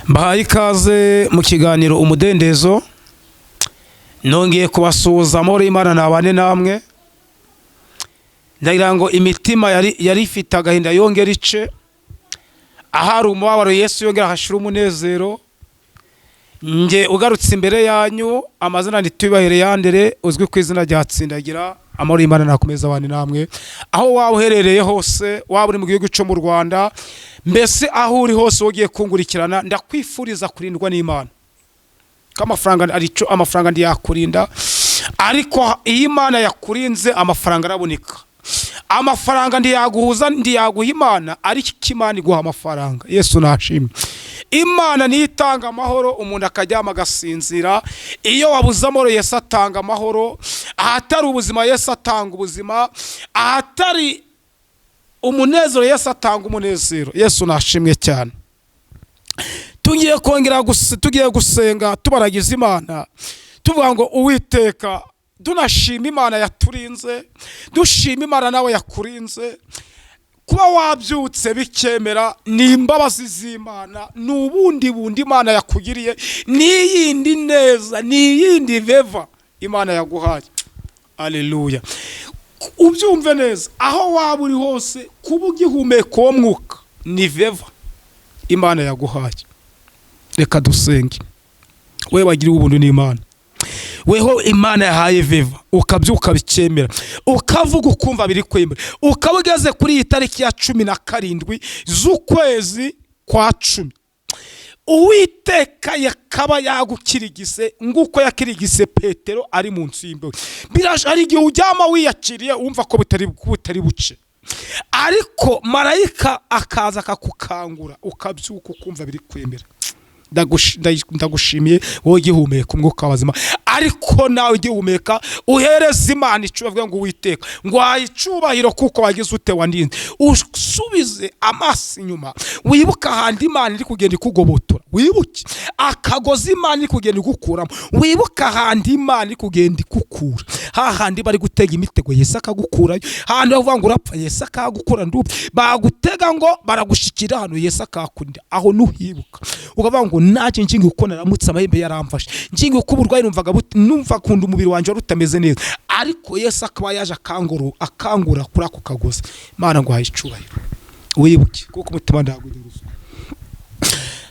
Mbahaye ikaze mu kiganiro Umudendezo. Nongeye kubasuhuza, amahoro y'Imana nabane namwe. Ndagira ngo imitima yari ifite agahinda yongere ice, ahari umubabaro Yesu yongera ahashyira umunezero. Nge ugarutse imbere yanyu, amazina ni Tuyubahere Yandere, uzwi ku izina rya Tsindagira. Amahoro y'Imana nakomeza abane namwe aho waba uherereye hose, waba uri mu gihugu cyo mu Rwanda, mbese aho uri hose ugiye kungurikirana, ndakwifuriza kurindwa n'Imana. Ko amafaranga arico, amafaranga ntiyakurinda, ariko iyo Imana yakurinze amafaranga araboneka. Amafaranga ntiyaguhuza, ntiyaguha Imana, ariko Imana iguha amafaranga. Yesu nashimwe. Imana niyo itanga amahoro, umuntu akaryama agasinzira. Iyo wabuze amahoro, Yesu atanga amahoro. Ahatari ubuzima, Yesu atanga ubuzima. Ahatari umunezero, Yesu atanga umunezero. Yesu nashimwe cyane. Tugiye kongera, tugiye gusenga, tubaragiza Imana, tuvuga ngo Uwiteka, tunashima Imana yaturinze, dushima Imana nawe yakurinze. Kuba wabyutse bikemera ni imbabazi z'Imana, ni ubundi bundi Imana yakugiriye, ni iyindi neza, ni iyindi favor Imana yaguhaye. Aleluya! Ubyumve neza, aho waba uri hose, kuba ugihumeka uwo mwuka ni favor Imana yaguhaye. Reka dusenge. We wagiriwe ubuntu n'Imana, weho Imana yahaye favor, ukabyuka bikemera, ukavuga ukumva biri kwemera, ukaba ugeze kuri iyi tariki ya 17 z'ukwezi kwa 10, Uwiteka yakaba yagukirigise nguko yakirigise Petero ari mu nzu y'imbeho. Hari igihe ujyama wiyakiriye, wumva ko butari buce, ariko marayika akaza akakukangura, ukabyuka ukumva biri kwemera. Ndagushimiye wowe ugihumeka umwuka w'abazima. Ariko nawe ugihumeka, uhereza Imana icubahiro ngo Uwiteka, ngo wahaye icubahiro kuko wagize ute? Wandinze. Usubize amaso inyuma, wibuke ahantu Imana iri kugenda ikugobotora, wibuke akagozi Imana iri kugenda igukuramo, wibuke ahantu Imana iri kugenda ikukura, hahandi bari gutega imitego Yesu akagukurayo, hahandi bavuga ngo urapfa Yesu akagukura, ndupfa bagutega ngo baragushikira hano Yesu akakurinda. Aho nuhibuka ukavuga ngo nanjye ngingi uko naramutse amahembe yaramfashe, ngingi uko uburwayi numvaga numva kunda umubiri wanjye wari utameze neza, ariko Yesu akaba yaje akanguru akangura kuri ako kagozi, Imana ngo icubahiro. Wibuke, kuko umutima ntabwo ruswa.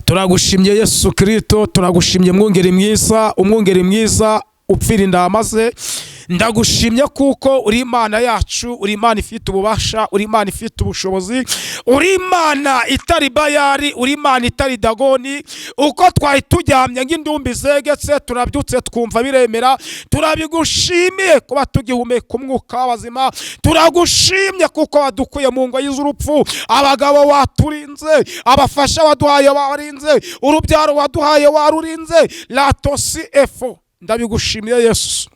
Turagushimye Yesu Kirito, turagushimye mwungeri mwiza, umwungeri mwiza upfira intama ze. Ndagushimye kuko uri Imana yacu, uri Imana ifite ububasha, uri Imana ifite ubushobozi, uri Imana itari Bayari, uri Imana itari Dagoni. Uko twari turyamye nk'indumbi zegetse, turabyutse twumva biremera. Turabigushimiye kuba tugihumeka umwuka w'abazima. Turagushimye kuko wadukuye mu ngoyi z'urupfu. Abagabo waturinze, abafasha waduhaye warinze, urubyaro waduhaye warurinze. Latosi efo, ndabigushimiye Yesu,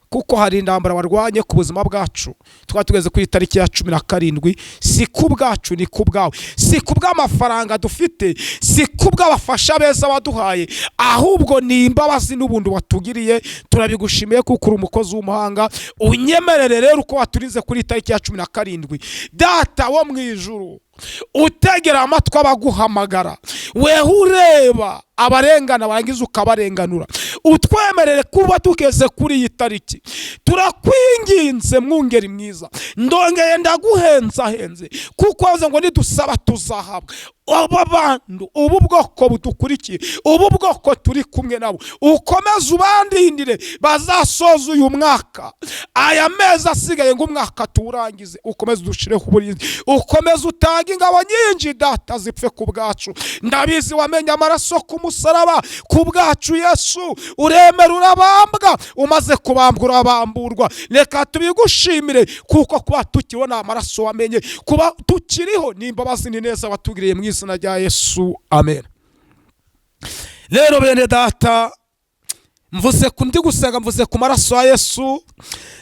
kuko hari intambara warwanye ku buzima bwacu. Twaba tugeze kuri tariki ya 17, si ku bwacu, ni ku bwawe, si ku bw'amafaranga dufite, si ku bw'abafasha beza waduhaye, ahubwo ni imbabazi n'ubuntu watugiriye. Turabigushimiye kuko uri umukozi w'umuhanga. Unyemerere rero, uko waturinze kuri tariki ya 17, Data wo mu ijuru, utegera amatwi abaguhamagara, weho ureba abarengana warangiza ukabarenganura, utwemerere kuba tugeze kuri iyi tariki. Turakwinginze mwungeri mwiza, ndongeye ndaguhenzahenze, kuko wavuze ngo nidusaba tuzahabwa. Aba bantu, ubu bwoko budukurikiye, ubu bwoko turi kumwe nabo, ukomeze ubandindire bazasoza uyu mwaka, aya mezi asigaye ngo umwaka tuwurangize. Ukomeze udushireho uburinzi, ukomeze utange ingabo nyinshi, Data, zipfe ku bwacu. Ndabizi wamenye amaraso ku musaraba ku bwacu. Yesu, uremera urabambwa, umaze kubambwa urabamburwa. Reka tubigushimire, kuko kuba tukiriho ni amaraso wamenye, kuba tukiriho ni imbabazi, ni neza watugiriye. Mu izina rya Yesu, amen. Rero bene Data, mvuze ku ndi gusenga, mvuze ku maraso ya Yesu,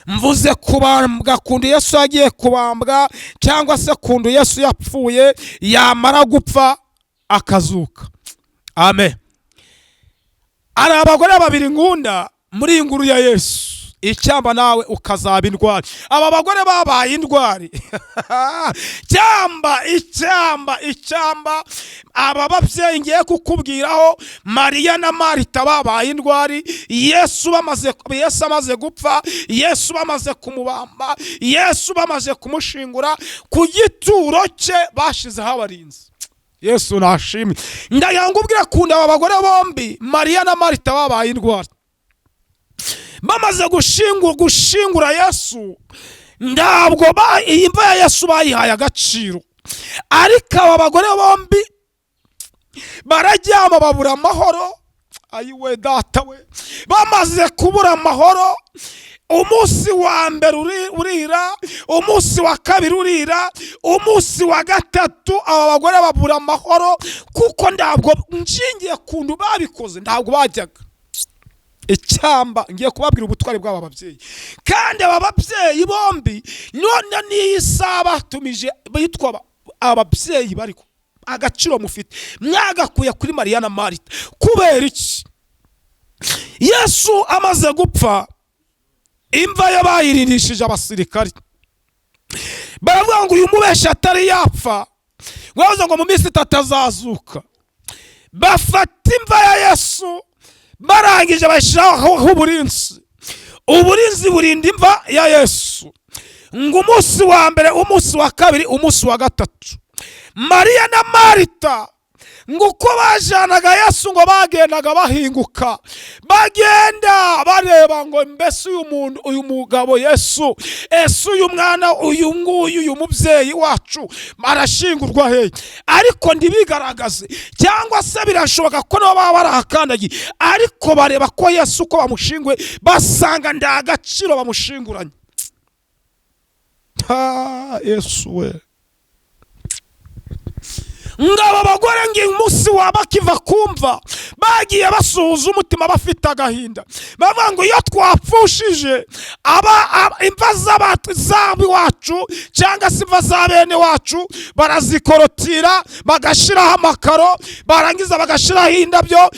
mvuze kubambwa kundi Yesu yagiye kubambwa, cyangwa se kundi Yesu yapfuye, yamara gupfa akazuka. Amen. Hari abagore babiri nkunda muri iyi nkuru ya Yesu. Icyamba nawe ukazaba indwari. Aba bagore babaye indwari. Cyamba, icyamba, icyamba aba babyeyi ngiye kukubwiraho, Mariya na Marita, babaye indwari. Yesu amaze gupfa, Yesu bamaze kumubamba, Yesu bamaze kumushingura, ku gituro cye bashizeho abarinzi. Yesu nashimwe. Ndagira ngo ubwire kunda aba bagore bombi, Mariya na Marita, babaye indwari. Bamaze gushingura Yesu, ntabwo iyi mva ya Yesu bayihaye agaciro, ariko aba bagore bombi bararyama babura amahoro. Ayiwe data we! Bamaze kubura amahoro, umunsi wa mbere urira, umunsi wa kabiri urira, umunsi wa gatatu aba bagore babura amahoro, kuko ntabwo nshingiye kuntu babikoze, ntabwo bajyaga. Icyamba ngiye kubabwira ubutwari bw'aba babyeyi. Kandi aba babyeyi bombi none n'iyi saha batumije bitwa ababyeyi, bariko agaciro mufite mwagakuye kuri Mariya na Marita. Kubera iki? Yesu amaze gupfa, imva ye bayirindishije abasirikari. Baravuga ngo uyu mubeshi atari yapfa, bavuze ngo mu minsi 3 azazuka. Bafata imva ya Yesu, barangije bashyiraho uburinzi. Uburinzi burinda imva ya Yesu ngo umunsi wa mbere, umunsi wa kabiri, umunsi wa gatatu. Mariya na Marita ngo uko bajanaga Yesu, ngo bagendaga bahinguka, bagenda bareba ngo mbese uyu muntu, uyu mugabo Yesu, ese uyu mwana, uyu nguyu, uyu mubyeyi wacu arashingurwa hehe? Ariko ntibigaragaze, cyangwa se birashoboka ko nabo baba barahakandagiye, ariko bareba ko Yesu uko bamushinguye, basanga nta gaciro bamushinguranye. Ha, Yesu we! Ngo aba bagore ngo umunsi wa bakiva kumva, bagiye basuhuza umutima, bafite agahinda, bavuga ngo iyo twapfushije imva z'abiwacu cyangwa se imva za bene wacu, barazikorotira, bagashyiraho amakaro, barangiza bagashyiraho indabyo,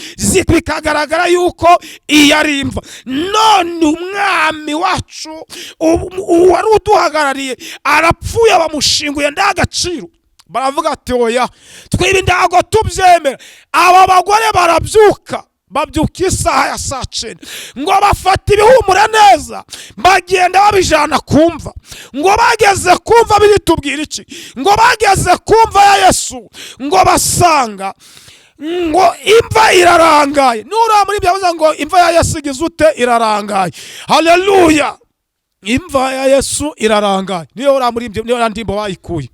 bikagaragara yuko iyi ari imva. None umwami wacu wari uduhagarariye arapfuye, bamushinguye nta gaciro. Baravuga ati: "Oya, twiba, ntabwo tubyemera." Aba bagore barabyuka, babyuka isaha ya saa 9, ngo bafata ibihumura neza, bagenda babijana kumva. Ngo bageze kumva, biritubwira iki? Ngo bageze kumva ya Yesu, ngo basanga ngo imva irarangaye. Nuriya muri ibyo yavuze ngo imva ya Yesu igize ute? Irarangaye. Haleluya! Imva ya Yesu irarangaye. Niyo uriya muri ibyo, niyo uriya ndimbo bayikuye.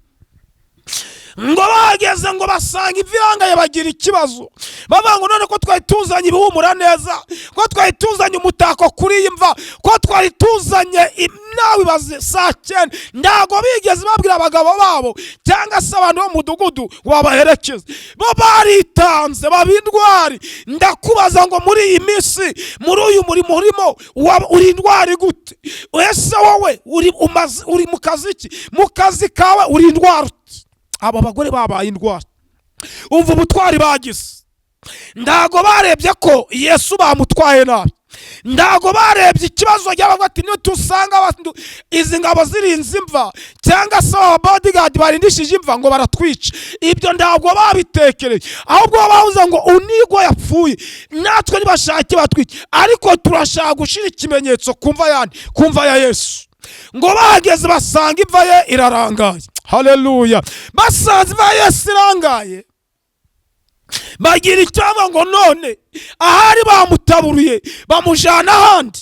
Ngo bageze, ngo basanga imva irangaye, bagira ikibazo, bavuga ngo none ko twari tuzanye ibihumura neza, ko twari tuzanye umutako kuri iyi mva, ko twari tuzanye, nawe ibaze, saa 9, ntabwo bigeze babwira abagabo babo cyangwa se abantu bo mu mudugudu ngo babaherekeze. Bo baritanze, baba intwari. Ndakubaza ngo muri iyi minsi, muri uyu murimo urimo, uri intwari gute? Ese wowe uri mu kazi ki? Mu kazi kawe uri intwari ute? Aba bagore babaye intwari. Umva ubutwari bagize: ntago barebye ko Yesu bamutwaye nabi, ntago barebye ikibazo cy'abavuga ati nitusanga izi ngabo zirinze imva cyangwa se aba bodyguard barindishije imva, ngo baratwica. Ibyo ntabwo babitekereye, ahubwo bavuze ngo unigo yapfuye, natwe nibashake batwica, ariko turashaka gushyira ikimenyetso ku mva yandi, ku mva ya Yesu. Ngo bahageze basanga imva ye irarangaye. Haleluya! Basanze imva ya Yesu irangaye, bagira icyo bavuga ngo none ahari bamutaburiye, bamujyana ahandi.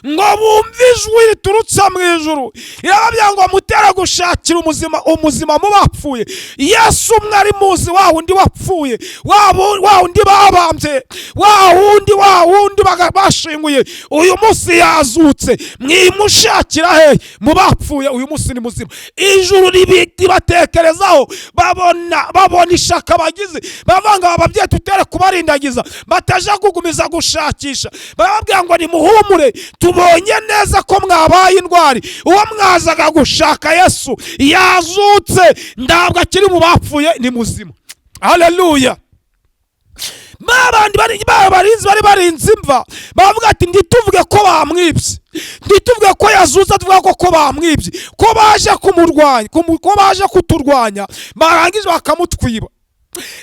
Ngo bumve ijwi riturutse mu ijuru rirababwira ngo mutere gushakira umuzima, umuzima mu bapfuye. Yesu umwe ari muzi, wa wundi wapfuye, wa wundi babambye, wa wundi, wa wundi bashinguye, uyu munsi yazutse. Mwimushakira hehe mu bapfuye? Uyu munsi ni muzima. Ijuru ribatekerezaho, babona ishaka bagize, bavuga ngo aba babyeyi tutere kubarindagiza, bataja kugumiza gushakisha. Barababwira ngo nimuhumure, tubonye neza ko mwabaye intwari. Uwo mwazaga gushaka, Yesu, yazutse, ntabwo akiri mu bapfuye, ni muzima. Haleluya! Babandi bari barinzi, bari barinze imva, bavuga ati: "Ntituvuge ko bamwibye, ntituvuge ko yazutse, tuvuga ko bamwibye, ko baje kumurwanya, ko baje kuturwanya, barangije bakamutwiba."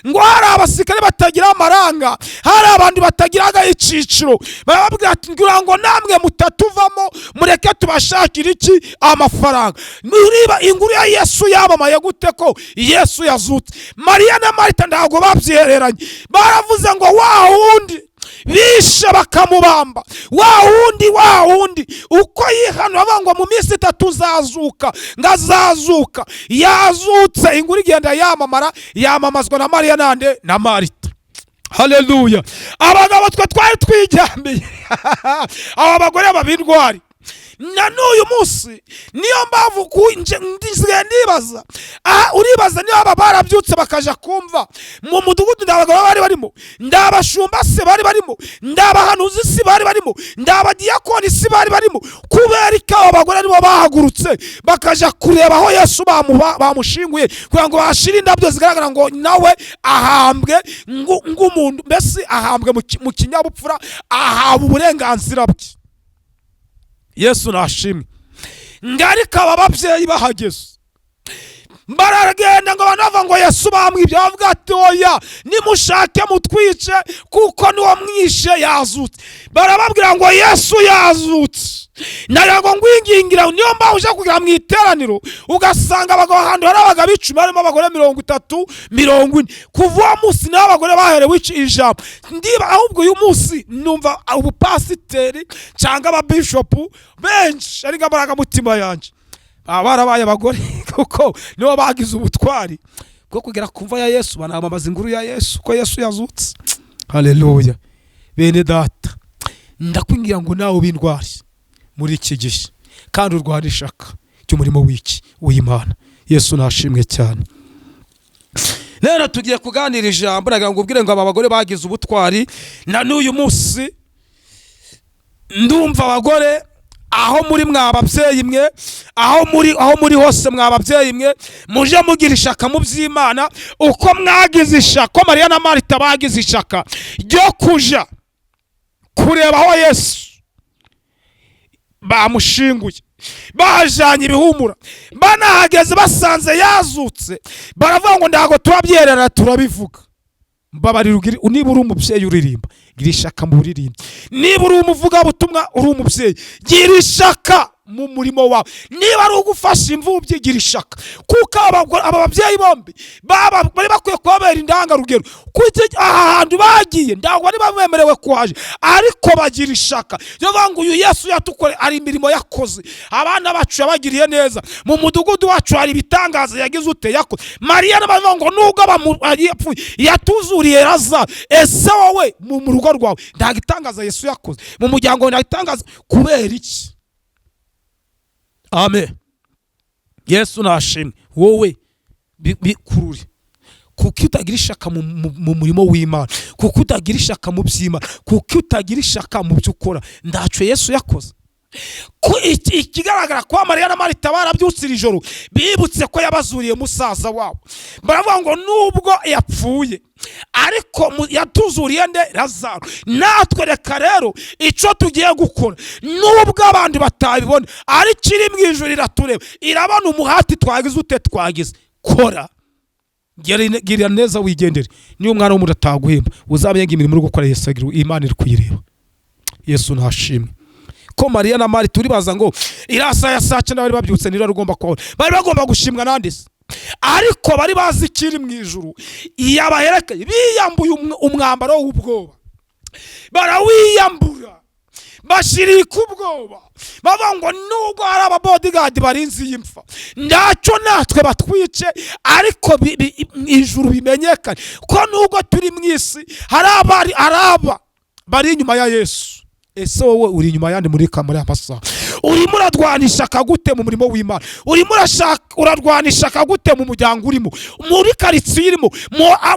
Ngo hari abasirikare batagira amaranga, hari abantu batagiraga icyiciro, barababwira ati: "Ngira ngo namwe mutatuvamo, mureke tubashakire iki? Amafaranga." Niba inkuru ya Yesu yamamaye gute ko Yesu yazutse, Mariya na Marita ntabwo babyihereranye. Baravuze ngo: "Wa wundi bishe bakamubamba, wa wundi, wa wundi uko yihanura avuga ngo mu minsi 3 uzazuka, ngo azazuka, yazutse." Inkuru igenda yamamara, yamamazwa na Mariya nande? Na Marita. Haleluya! Abagabo twe twari twijyamiye, aba bagore babirwari. Na n'uyu munsi niyo mpamvu nsigaye ndibaza. Aha uribaza niba aba barabyutse bakaja kumva mu mudugudu, ndabagabo bari barimo, ndabashumba se bari barimo, ndabahanuzi si bari barimo, ndabadiyakoni si bari barimo? Kubera ko abo bagore nibo bahagurutse bakaja kureba aho Yesu bamushinguye, kugira ngo bahashire indabyo zigaragara ngo nawe ahambwe ng'umuntu, mbese ahambwe mu kinyabupfura, ahawe uburenganzira bwe. Yesu nashimwe. Ngo ariko aba babyeyi bahageze baragenda, ngo abantu bavuga ngo Yesu bamwibye, bavuga ati: "Oya, nimushake mutwice, kuko niwo mwishe yazutse." Barababwira ngo Yesu yazutse. Nagira ngo ngwingingira, niyo mpamvu uje kugira mu iteraniro ugasanga abagabo, ahantu hari abagabo 10 harimo abagore 30, 40. Kuva uwo munsi niho abagore baherewe ijambo. Ndiba ahubwo uyu munsi numva ubupasiteri cyangwa ababishopu benshi ari nk'amarangamutima yanjye, baba barabaye abagore, kuko nibo bagize ubutwari bwo kugera ku mva ya Yesu, banamamaza inkuru ya Yesu ko Yesu yazutse. Haleluya! Bene data, ndakwingira ngo nawe ube intwari muri iki gihe, kandi urwane ishaka ry'umurimo w'iki? W'Imana. Yesu nashimwe cyane. Rero tugiye kuganira ijambo. Nagira ngo ubwire ngo aba bagore bagize ubutwari. Na n'uyu munsi ndumva abagore aho muri, mwa babyeyi mwe, aho muri hose, mwa babyeyi mwe, muje mugira ishaka mu by'Imana uko mwagize ishaka, ko Mariya na Marita bagize ishaka ryo kuja kureba aho Yesu bamushinguye, bajanye ibihumura. Banahageze basanze yazutse, baravuga ngo: "Ntabwo turabyerera, turabivuga." Mbabarira, niba uri umubyeyi uririmba, gira ishaka mu buririmbyi. Niba uri umuvugabutumwa, uri umubyeyi, gira ishaka mu murimo wawe. Niba ari ugufasha imfubyi, gira ishaka, kuko aba babyeyi bombi bari bakwiye kubabera indangarugero. Kuko aha hantu bagiye ntabwo bari bemerewe kuhaje, ariko bagira ishaka yo bavuga ngo: "Uyu Yesu yatukore, hari imirimo yakoze, abana bacu yabagiriye neza, mu mudugudu wacu hari ibitangaza yagize ute? Yakoze." Mariya n'abavuga ngo: "Nubwo yapfuye, yatuzuriye Lazaro." Ese wowe mu rugo rwawe nta gitangaza Yesu yakoze? Mu muryango wawe nta gitangaza? Kubera iki? Amen. Yesu nashimwe. Wowe bikurure, kuko utagira ishaka mu murimo w'Imana, kuko utagira ishaka mu by'Imana, kuko utagira ishaka mu byo ukora. Ntacyo Yesu yakoze. Ko ikigaragara kuba Mariya na Marita barabyutse iri joro, bibutse ko yabazuriye musaza wabo, baravuga ngo: "Nubwo yapfuye, ariko yatuzuriye nde? Lazaro. Natwe reka rero icyo tugiye gukora, nubwo abandi batabibona, ariko iri mu ijuru iratureba, irabona umuhati twagize ute? Twagize." Kora, girira neza, wigendere. Niyo umwana w'umuntu ataguhemba, uzamenye ngo imirimo uri gukora Yesu Imana iri kuyireba. Yesu ntashimwe. Ko Mariya na Mari turibaza ngo iriya saa ya saa 9 bari babyutse, niba ugomba kubona bari bagomba gushimwa nande se? Ariko bari bazi ikiri mu ijuru yabaherekeye. Biyambuye umwambaro w'ubwoba, barawiyambura, bashirika ubwoba, bavuga ngo: "Nubwo hari ababodyguard barinze iyi mfa, ntacyo, natwe batwice, ariko ijuru bimenyekane ko nubwo turi mu isi hari abari, hari aba bari inyuma ya Yesu." Ese wowe uri inyuma yandi muri aya masaha? Urimo urarwana ishyaka gute mu murimo w'Imana? Urimo urarwana ishyaka gute mu muryango urimo, muri karitsiye urimo,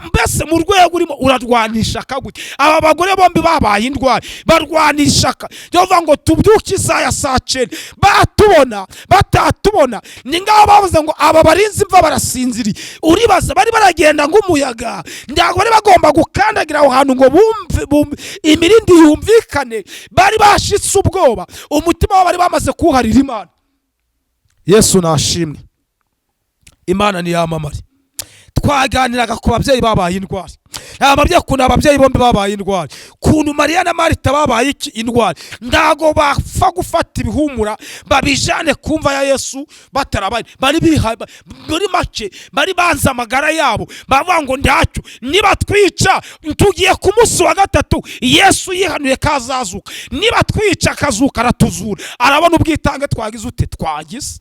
mbese mu rwego urimo urarwana ishyaka gute? Aba bagore bombi babaye indwara, barwana ishyaka ryo kuvuga ngo tubyuke isaha ya saa 9, batubona batatubona. Ni ngaho bavuze ngo aba barinzi imva barasinziriye. Uribaza, bari baragenda nk'umuyaga, ntabwo bari bagomba gukandagira aho hantu ngo bumve imirindi yumvikane. Bari bashitse ubwoba, umutima wabo bari bamaze kuwuharira Imana. Yesu nashimwe, Imana niyamamare. Twaganiraga ku babyeyi babaye indwara. Ababyeyi, ukuntu ababyeyi bombi babaye indwara, ukuntu Mariya na Marita babaye iki? Indwara. Ntago bapfa gufata ibihumura babijane ku mva ya Yesu batarabaye. Bari biha muri make, bari banze amagara yabo, bavuga ngo ntacyo niba twica, tugiye ku munsi wa gatatu. Yesu yihanuye ko azazuka. Niba twica akazuka, aratuzura, arabona ubwitange twagize ute? Twagize.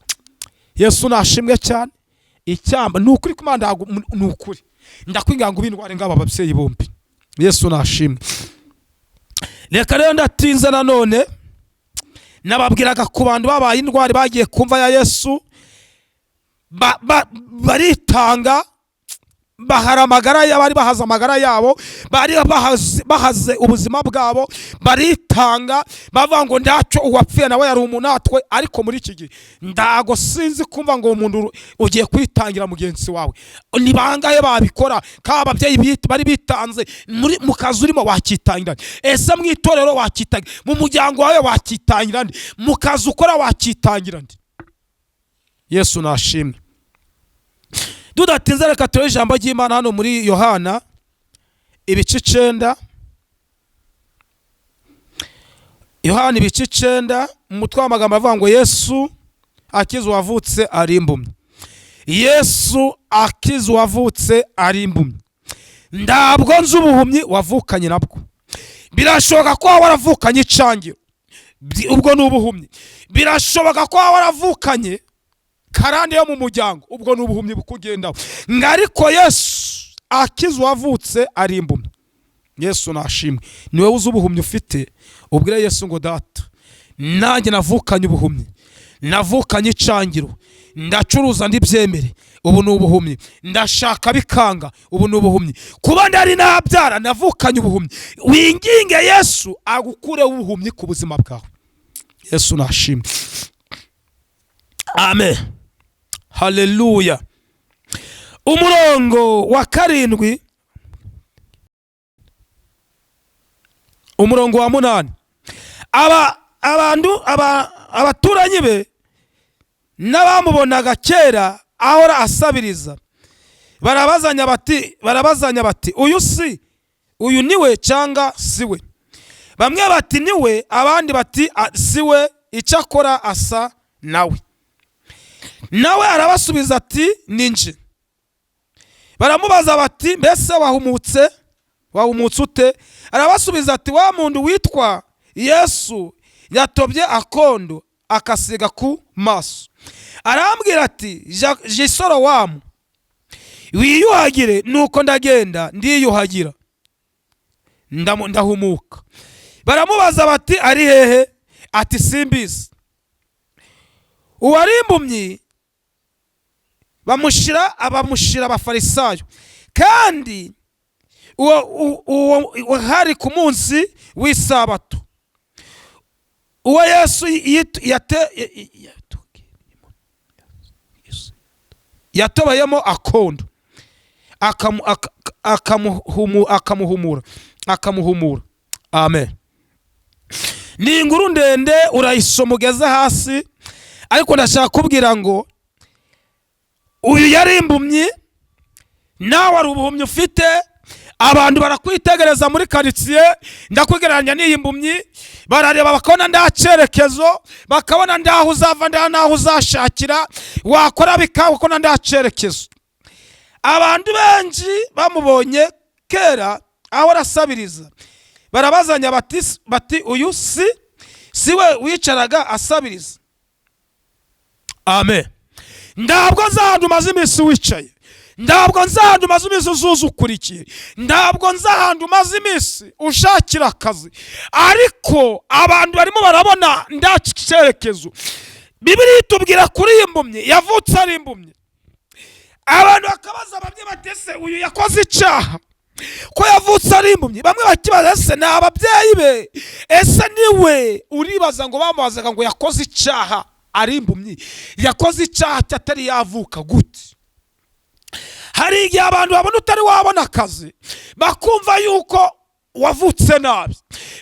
Yesu nashimwe cyane. Icyamba ni ukuri kumana, ni ukuri ndakwinga ngo ubindware ngaba ababyeyi bombi. Yesu nashimwe. Reka rero ndatinze nanone, nababwiraga ku bantu babaye indwara, bagiye kumva ya Yesu, baritanga, bahara amagara yabo, bari bahaze amagara yabo, bari bahaze ubuzima bwabo, baritanga, bavuga ngo ntacyo, uwapfuye nawe yari umunatwe. Ariko muri iki gihe ndago sinzi kumva ngo umuntu ugiye kwitangira mugenzi wawe, ni bangahe babikora? Kaba ababyeyi bari bitanze. Muri mu kazi urimo wakitangira nde? Ese mu itorero wakitangira? Mu muryango wawe wakitangira nde? Mu kazi ukora wakitangira nde? Yesu nashimwe. Tudatinze, reka turebe ijambo ry'Imana hano muri Yohana ibice 9. Yohana ibice 9, umutwe w'amagambo avuga ngo Yesu akiza uwavutse ari impumyi. Yesu akiza uwavutse ari impumyi. Ntabwo nzi ubuhumyi wavukanye nabwo. Birashoboka ko waba waravukanye icangiro, ubwo ni ubuhumyi. Birashoboka ko waba waravukanye karande yo mu muryango, ubwo ni ubuhumyi bukugendaho. Ngo ariko Yesu akiza uwavutse ari impumyi. Yesu nashimwe. Niwe uzi ubuhumyi ufite. Ubwire Yesu ngo data, nanjye navukanye ubuhumyi, navukanye icangiro, ndacuruza ndibyemere, ubu ni ubuhumyi, ndashaka bikanga, ubu ni ubuhumyi, kuba ndari nabyara navukanye ubuhumyi. Winginge Yesu agukureho ubuhumyi ku buzima bwawe. Yesu nashimwe. Amen, haleluya. Umurongo wa 7, umurongo wa 8. Aba abantu abaturanyi be n'abamubonaga kera ahora asabiriza barabazanya bati uyu si uyu niwe cyangwa si we? Bamwe bati niwe, abandi bati si we, icyakora asa nawe. Nawe arabasubiza ati ni nje. Baramubaza bati mbese wahumutse ute? Arabasubiza ati wa muntu witwa Yesu yatobye akondo akasiga ku maso, arambwira ati jisoro wamu wiyuhagire. Nuko ndagenda ndiyuhagira, ndahumuka. Baramubaza bati ari hehe? Ati simbizi. Uwari impumyi bamushira Abafarisayo. Kandi uwo hari ku munsi w'isabato uwo Yesu yatobayemo akondo akamuhumura. Amen. Ni inkuru ndende, urayisoma ugeze hasi, ariko ndashaka kubwira ngo uyu yari impumyi, nawe ari ubuhumyi ufite. Abantu barakwitegereza muri karitsiye, ndakwigereranya n'iyi mpumyi, barareba bakabona nta cyerekezo, bakabona ndaho uzava, nda naho uzashakira, wakora bikaba bakabona nta cyerekezo. Abantu benshi bamubonye kera aho arasabiriza, barabazanya bati uyu si we wicaraga asabiriza? Amen. Ntabwo nzi ahantu umaze iminsi wicaye. Ntabwo nzi ahantu umaze iminsi uzuzukurikiye, ntabwo nzi ahantu umaze iminsi ushakira akazi, ariko abantu barimo barabona ndaca icyerekezo. Bibiliya itubwira kuri iyi mpumyi, yavutse ari impumyi. Abantu bakabaza ababyeyi bati: "Ese uyu yakoze icyaha ko yavutse ari impumyi?" Bamwe bakibaza: "Ese ni ababyeyi be? Ese niwe?" Uribaza ngo bamubazaga ngo yakoze icyaha ari impumyi, yakoze icyaha atari yavuka gute? Hari igihe abantu babona utari wabona akazi, bakumva yuko wavutse nabi.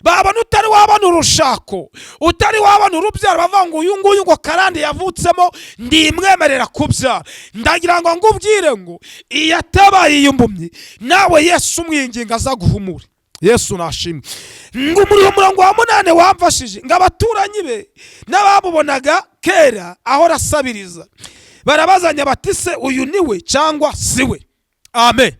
Babona utari wabona urushako, utari wabona urubyaro, bavuga ngo uyu nguyu ngo karande yavutsemo ndimwemerera kubyara. Ndagira ngo ngubwire ngo iyo atabaye iyi mpumyi, nawe Yesu umwinginga aza guhumura. Yesu nashimwe. Ngo muri uwo murongo wa 8 wamfashije, ngo abaturanyi be n'abamubonaga kera ahora asabiriza barabazanya bati: "Se uyu ni we cyangwa si we?" Amen.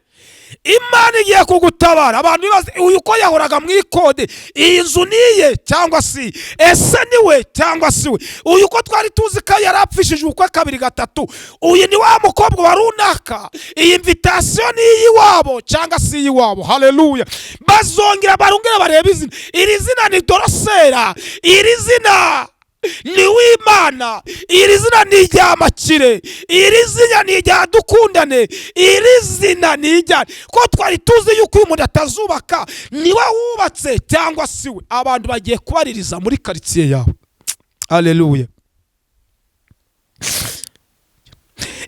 Imana igiye kugutabara. Abantu bibaza: "Uyu ko yahoraga mu ikode, iyi nzu niye cyangwa si? Ese ni we cyangwa si we? Uyu ko twari tuzi ko yari apfishije ubukwe kabiri gatatu, uyu ni wa mukobwa wa runaka? Iyi invitation ni iy'iwabo cyangwa si iy'iwabo?" Haleluya. Bazongera barongera bareba izina. Iri zina ni Dorosera, iri zina ni w'Imana, iri zina ni irya Makire, iri zina ni irya Dukundane, iri zina ni irya ko twari tuzi yuko uyu muntu atazubaka, niwe wubatse cyangwa si we? Abantu bagiye kubaririza muri karitsiye yawe. Haleluya.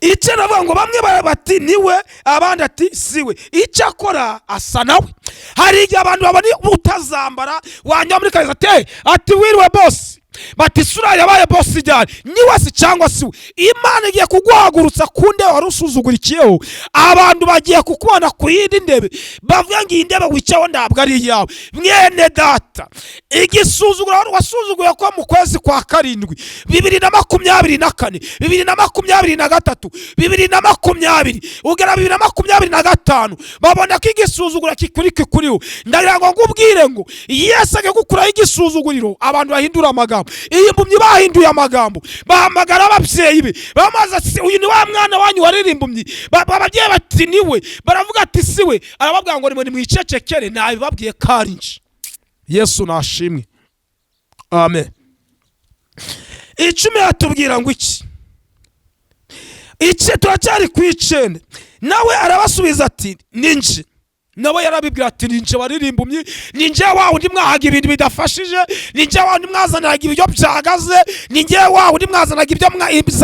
Icyo navuga ngo bamwe bati: "Niwe," abandi ati: "Si we, icyo akora asa nawe." Hari igihe abantu babona utazambara, wanyura muri karitsiye ati: "Wiriwe boss." Bati: "Isura yabaye boss ijyane, niwe si cyangwa si we?" Imana igiye kuguhagurutsa ku ndebe wari usuzugurikiyeho. Abantu bagiye kukubona ku yindi ndebe, bavuga ngo iyi ndebe wicayeho ntabwo ari iyawe. Mwene data, igisuzuguro wari wasuzuguye ko mu kwezi kwa karindwi 2024, 2023, 2020 ugera 2025, babona ko igisuzuguro kikuri kikuriho. Ndagira ngo ngubwire ngo Yesu agiye gukuraho igisuzuguriro. Abantu bahindura amagambo. Iyi mpumyi bahinduye amagambo, bahamagara ababyeyi be, bamaze ati: "Uyu ni wa mwana wanyu waririmba impumyi?" Ababyeyi bati: "Ni we." Baravuga ati: "Si we." Arababwira ngo: "Nimwe nimwicecekere, nabibabwiye karinji." Yesu nashimwe. Amen. 10 yatubwira ngo iki? Iki turacyari ku 9. Nawe arabasubiza ati: "Ni nje." Nawe yarabibwira ati: "Ni nje waririmbumye, ni nje wa wundi mwahaga ibintu bidafashije, ni nje wa wundi mwazaniraga ibiryo byagaze, ni nje wa wundi mwazanaga ibyo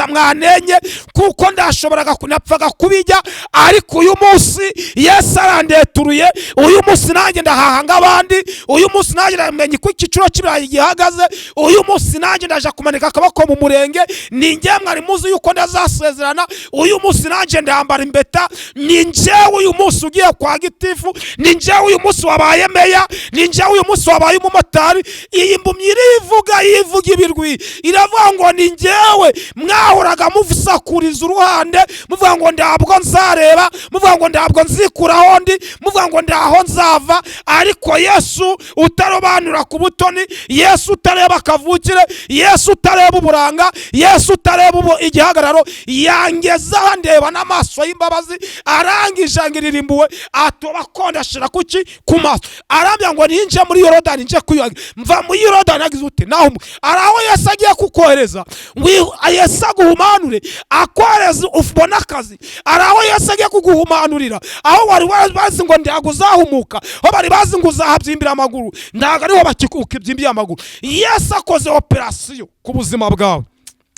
mwanenye kuko ndashoboraga napfaga kubijya. Ariko uyu munsi Yesu arandeturuye, uyu munsi nanjye ndahaha nk'abandi, uyu munsi nanjye ndamenya uko igiciro cy'ibirayi gihagaze, uyu munsi nanjye ndaje kumanika akaboko mu murenge. Ni njye mwari muzi yuko ndazasezerana, uyu munsi nanjye ndambara impeta. Ni njyewe uyu munsi ugiye kwa gitifu, ni njyewe uyu munsi wabaye meya, ni njyewe uyu munsi wabaye umumotari." Iyi mbumyi irivuga, yivuga ibirwi, iravuga ngo: "Ni njyewe mwahoraga musakuriza uruhande, muvuga ngo ntabwo nzareba, muvuga ngo ntabwo nzikuraho ndi, muvuga ngo ndaho nzava. Ariko Yesu utarobanura ku butoni, Yesu utareba akavukire, Yesu utareba uburanga, Yesu utareba igihagararo, yangezaho ndeba n'amaso y'imbabazi, arangije angirira impuhwe, atoba konda ashira kuki ku maso, arambwira ngo ninje muri Yorodani nje kwiyuhagira, mva muri Yorodani agize ute naho umwe." Ari aho Yesu agiye kukohereza ngo Yesu aguhumanure, akohereza ubone akazi. Ari aho Yesu agiye kuguhumanurira aho wari bazi ngo ntabwo uzahumuka, aho bari bazi ngo uzahabyimbira amaguru, ntabwo ariho bakibyimbye amaguru. Yesu akoze operasiyo ku buzima bwawe.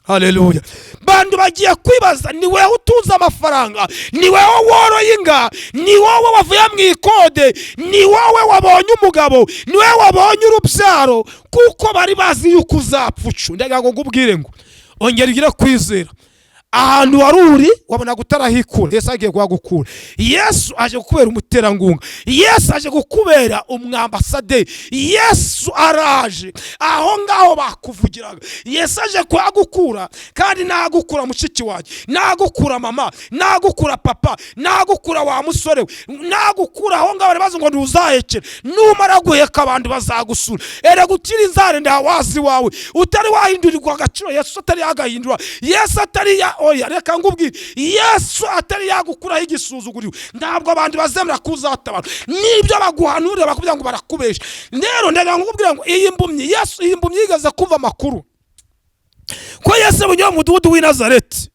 Haleluya. Bantu bagiye kwibaza: ni wowe utunze amafaranga, ni wowe woroye inga, ni wowe wavuye mu ikode, ni wowe wabonye umugabo, ni wowe wabonye urubyaro, kuko bari bazi yuko uzapfa ucu?" Ndagira ngo ngubwire ngo ongera ugire kwizera. Ahantu wari uri wabonaga utarahikura, Yesu agiye kuhagukura. Yesu aje kukubera umuterankunga, Yesu aje kukubera umwambasaderi, Yesu araje aho ngaho bakuvugiraga. Yesu aje kuhagukura, kandi nagukura mushiki wanjye, nagukura mama, nagukura papa, nagukura wa musore we, nagukura aho ngaho bari bazi ngo ntuzahekere. Numara guheka abantu bazagusura. Erega ukiri inzare ntawazi wawe, utari wahindurirwa agaciro, Yesu atari yagahindura, Yesu atari ya Oya, reka ngubwire, Yesu atari yagukuraho igisuzuguriro, ntabwo abantu bazemera kuzatabara n'ibyo baguhanurira, bakubwira ngo barakubesha. Rero ndagira ngo nkubwire ngo iyi mbumyi, Yesu, iyi mbumyi yigeze kumva amakuru ko Yesu bunyuye mu mudugudu w'i Nazareti.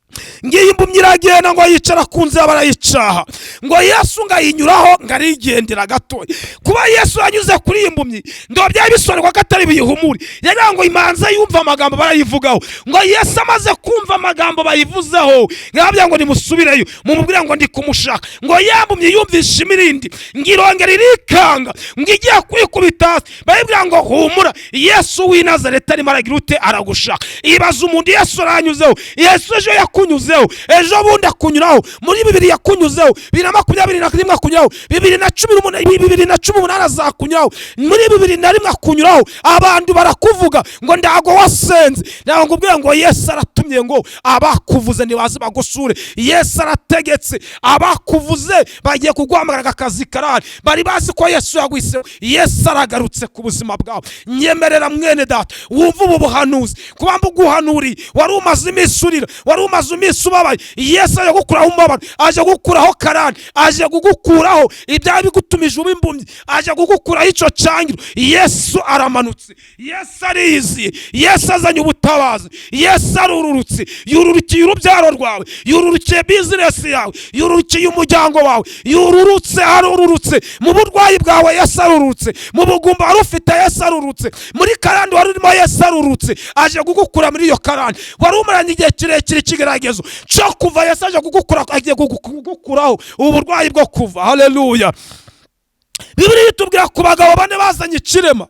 Ngiyi imbumyi iragenda ngo yicara ku nzira, barayicaha, ngo Yesu ngo ayinyuraho, ngo arigendera gatoya. Kuba Yesu yanyuze kuri iyi mbumyi, ngo byari bisobanurwa ko atari buyihumure, yagira ngo imanza yumva amagambo barayivugaho. Ngo Yesu amaze kumva amagambo bayivuzeho, ngababwira ngo nimusubireyo mumubwire ngo ndi kumushaka. Ngo ya mbumyi yumvishe imirindi, ngo irongera irikanga, ngo igiye kwikubita hasi, baribwira ngo humura, Yesu w'i Nazareti arimo aragira ute? Aragushaka. Ibaza umuntu Yesu aranyuzeho. Yesu ejo yakunyuzeho, ejo bundi akunyuraho, muri 20 yakunyuzeho, 2021 akunyuraho, 2018, 2018 azakunyuraho, muri 2001 akunyuraho. Abantu barakuvuga ngo ndago wasenze. Ntabwo ngubwira ngo Yesu aratumye ngo abakuvuze ntibaze bagusure. Yesu arategetse, abakuvuze bagiye kuguhamagara, akazi karahari, bari bazi ko Yesu yagwiseho. Yesu aragarutse ku buzima bwawe. Nyemerera mwene data wumva ubu buhanuzi, kuba mbuguhanuriye, wari umaze iminsi urira, wari umaze iminsi ubabaye, Yesu aje gukuraho umubabaro, aje gukuraho karani, aje kugukuraho ibyari bigutumije uba imbumyi, aje kugukuraho icyo cyangiro. Yesu aramanutse, Yesu ariyiziye, Yesu azanye ubutabazi, Yesu arururutse, yururukiye urubyaro rwawe, yururukiye business yawe, yururukiye umuryango wawe, yururutse, arururutse mu burwayi bwawe. Yesu arurutse mu bugumba wari ufite, Yesu arurutse muri karani wari urimo, Yesu arurutse, aje kugukura muri iyo karani wari umaranye igihe kirekire, ikigeragezo cyo kuva. Yesu aje kugukura, agiye kugukuraho ubu burwayi bwo kuva. Haleluya! Bibiliya itubwira ku bagabo bane bazanye ikirema,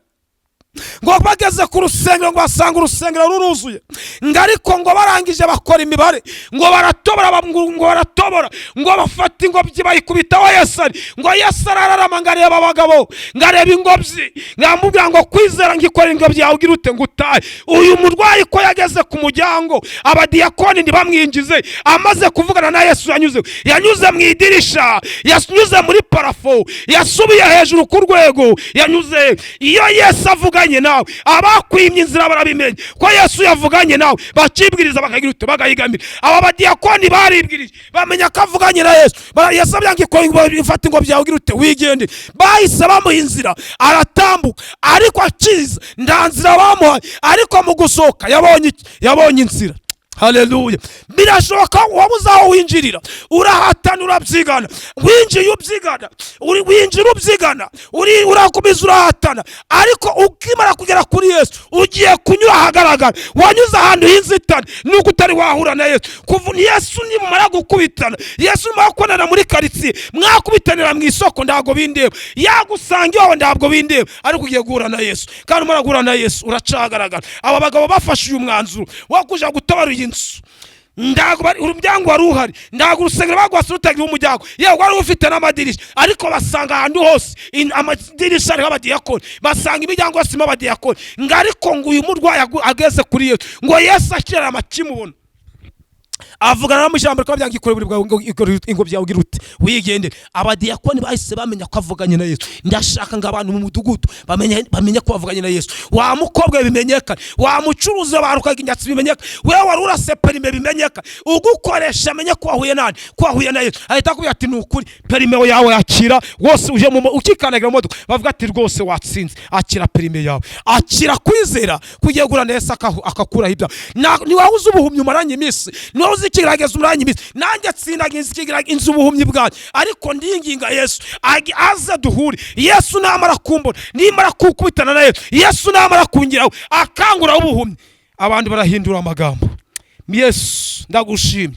ngo bageze ku rusengero, ngo basanga urusengero ruruzuye, ngo ariko ngo barangije bakora imibare, ngo baratobora, ngo baratobora, ngo bafata ingobyi bayikubitaho Yesu ari. Ngo Yesu arararama, ngo areba abagabo, ngo areba ingobyi, ngo aramubwira ngo kwizera ngo ikora ingobyi yawe ugira ute? Ngo utahe. Uyu murwayi ko yageze ku muryango, abadiyakoni ntibamwinjize, amaze kuvugana na Yesu, yanyuze mu idirisha, yanyuze muri plafond, yasubiye hejuru ku rwego, yanyuze. Iyo Yesu avuganye nawe, abakwimye inzira barabimenya ko Yesu yavuganye nawe, bakibwiriza, bakagira ute? Bagahigamira. Aba badiyakoni baribwirije, bamenya ko avuganye na Yesu. Yesu abyanga ifata ingobyi yawe ugira ute? Wigende. Bahise bamuha inzira, aratambuka, ariko akiza nta nzira bamuhaye, ariko mu gusohoka yabonye iki? Yabonye inzira. Haleluya! Birashoboka wabuze aho winjirira, urahatana, urabyigana, winjiye ubyigana, winjira ubyigana, uri urakomeza urahatana, ariko ukimara kugera kuri Yesu ugiye kunyura ahagaragara. Wanyuze ahantu h'inzitane nuko utari wahura na Yesu. Kuva Yesu nimumara gukubitana, Yesu nimumara kubonana muri karitsiye, mwakubitanira mu isoko, ntabwo bindeba, yagusanga iwawe, ntabwo bindeba, ariko ugiye guhura na Yesu. Kandi umara guhura na Yesu uracagaragara. Aba bagabo bafashe uyu mwanzuro wo kuja gutabara iyi nzu. Ntabwo umuryango wari uhari, ntabwo urusengero bagwase rutagira umuryango, yewe wari ufite n'amadirishya, ariko basanga ahantu hose amadirishya ariho abadiyakoni, basanga imiryango yose irimo abadiyakoni. Ngo ariko ngo uyu murwayi ageze kuri Yesu, ngo Yesu akirarama, akimubona, avugana mu ijambo rikaba byanga ikore buri bwawe, ngo ikore ingobyi yawe ugira ute? Wigendere. Abadiyakoni bahise bamenya ko avuganye na Yesu. Ndashaka ngo abantu mu mudugudu bamenye ko bavuganye na Yesu. Wa mukobwa we, bimenyekane. Wa mucuruzi barukaga inyatsi, bimenyekane. Wewe wari urase permis, bimenyekane. Ugukoresha amenye ko wahuye nani? Ko wahuye na Yesu. Ahita akubwira ati ni ukuri, permis yawe yakira wose, uje mu ukikandagira mu modoka, bavuga ati rwose watsinze, akira permis yawe, akira kwizera kugiye guhura na Yesu akakuraho ibyaha. Niwawe uzi ubuhumyi umaranye iminsi, niwawe uzi ikigeragezo umaranye iminsi. Nanjye tsindaga inzu ubuhumyi bwanjye, ariko ndinginga Yesu aze duhure. Yesu namara kumbona, nimara kukubitana na Yesu, Yesu namara kungeraho akanguraho ubuhumyi, abantu barahindura amagambo. Yesu, ndagushimye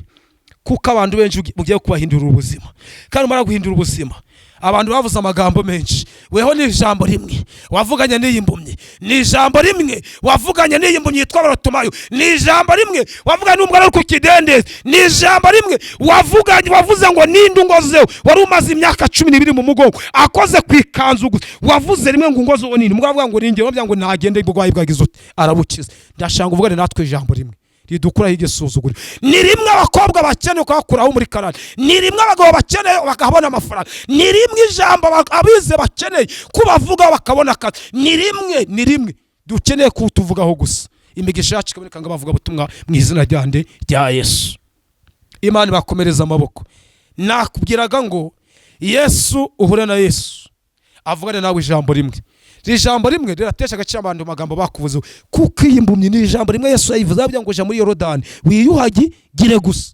kuko abantu benshi ugiye kubahindurira ubuzima. Kandi umara guhindura ubuzima, abantu bavuze amagambo menshi, weho ni ijambo rimwe wavuganye n'iyi mbumyi, ni ijambo rimwe wavuganye n'iyi mbumyi yitwa Barotomayo, ni ijambo rimwe wavuganye n'umwana uri ku kidendezi, ni ijambo rimwe wavuganye, wavuze ngo ninde ungozeho, wari umaze imyaka 12 mu mugongo, akoze ku ikanzu gusa. Wavuze rimwe ngo ungozeho ninde? Umugabo avuga ngo ninjye, wavuga ngo nagende, uburwayi bwagize ute? Arabukiza. Ndashaka uvugane natwe ijambo rimwe ridukuraho igisuzuguriro. Ni rimwe abakobwa bakeneye ukabakuraho muri karani, ni rimwe abagabo bakeneye bakabona amafaranga, ni rimwe ijambo abize bakeneye kubavugaho bakabona akazi, ni rimwe, ni rimwe dukeneye kutuvugaho gusa, imigisha yacu ikaboneka ngo abavuga butumwa mu izina rya nde? Rya Yesu. Imana ibakomereza amaboko. Nakubwiraga ngo Yesu, uhure na Yesu avugane nawe ijambo rimwe. Iri jambo rimwe riratesha agaciro abantu magambo bakuvuzeho, kuko iyi mpumyi ni ijambo rimwe Yesu yayivuze, avuga ngo jya muri Yorodani wiyuhagire gusa,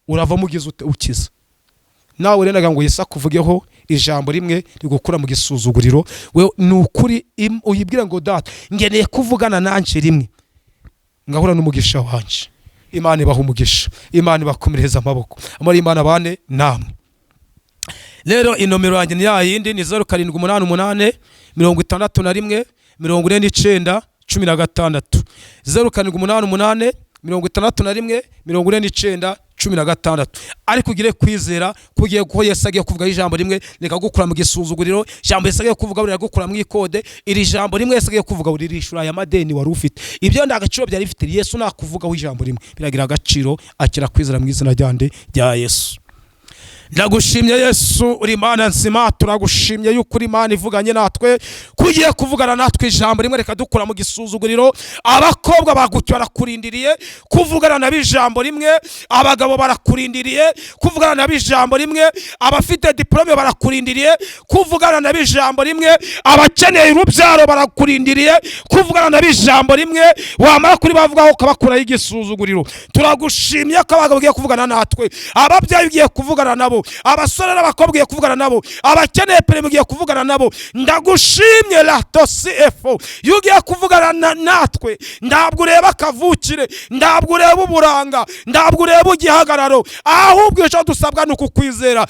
uravamo ugize ute? Ukiza. Nawe rero ngo Yesu akuvugeho ijambo rimwe rigukura mu gisuzuguriro. We ni ukuri uyibwire ngo: "Data, ngeneye kuvugana nanje rimwe, ngahura n'umugisha wanje." Imana ibaha umugisha, Imana ibakomereza amaboko, amara Imana bane namwe. Rero inomero yanjye ni ya yindi, ni 0788 61 49 16, 0788 61 49 16. Ariko ugire kwizera kugiye ko Yesu agiye kuvuga ijambo rimwe rikagukura mu gisuzuguriro. Ijambo Yesu agiye kuvuga riragukura mu ikode. Iri jambo rimwe Yesu agiye kuvuga ririshura aya madeni wari ufite. Ibyo nta gaciro byari bifite, Yesu nakuvugaho ijambo rimwe biragira agaciro. Akira kwizera mu izina ryande? Rya Yesu. Ndagushimye Yesu, uri Imana nzima. Turagushimye yuko uri Imana ivuganye natwe, ko ugiye kuvugana natwe ijambo rimwe rikadukura mu gisuzuguriro. Abakobwa bagucyo barakurindiriye kuvugana nabo ijambo rimwe, abagabo barakurindiriye kuvugana nabo ijambo rimwe, abafite diporome barakurindiriye kuvugana nabo ijambo rimwe, abakeneye urubyaro barakurindiriye kuvugana nabo ijambo rimwe, wamara kuri bavugaho ukabakuraho igisuzuguriro. Turagushimye ko abagabo ugiye kuvugana natwe, ababyeyi ugiye kuvugana nabo, abasore n'abakobwa ugiye kuvugana nabo, abakeneye perimi ugiye kuvugana nabo. Ndagushimye latosi efo, iyo ugiye kuvugana natwe ntabwo ureba akavukire, ntabwo ureba uburanga, ntabwo ureba igihagararo, ahubwo icyo dusabwa ni ukukwizera.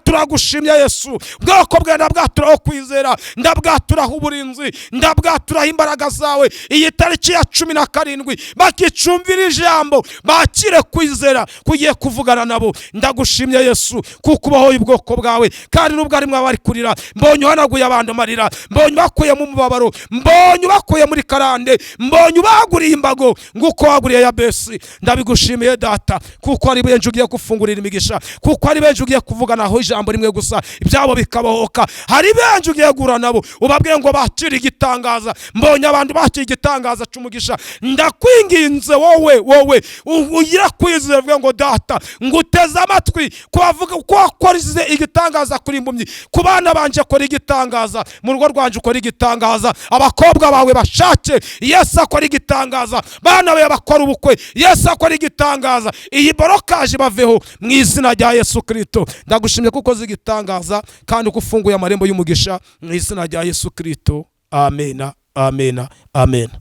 Turagushimye Yesu. Bwoko bwawe ndabwaturaho kwizera, ndabwaturaho uburinzi, ndabwaturaho imbaraga zawe. Iyi tariki ya 17 bakicumvira ijambo, bakire kwizera kugiye kuvugana nabo. Ndagushimye Yesu, kuko ubahoye ubwoko bwawe, kandi nubwo ari mwaba bari kurira, mbonye uhanaguye abantu amarira, mbonye ubakuye mu mubabaro, mbonye ubakuye muri karande, mbonye ubaguriye imbago nguko waguriye Yabesi. Ndabigushimiye Data, kuko ari benshi ugiye gufungurira imigisha, kuko ari benshi ugiye kuvuganaho ijambo rimwe gusa ibyabo bikabohoka. Hari benshi ugiye guhura nabo ubabwiye ngo bakire igitangaza. Mbonye abantu bakira igitangaza cy'umugisha. Ndakwinginze wowe ugira kwizera, uvuge ngo: "Data, nguteze amatwi ko wavuga ko wakoze igitangaza kuri impumyi, ku bana banje kora igitangaza, mu rugo rwanje ukora igitangaza, abakobwa bawe bashake, Yesu akora igitangaza, bana bawe bakora ubukwe, Yesu akora igitangaza, iyi blocage baveho mu izina rya Yesu Kirisito." Ndagushimye kuko ukoze igitangaza kandi uko ufunguye amarembo y'umugisha mu izina rya Yesu Kirisito. Amena, amena, amena.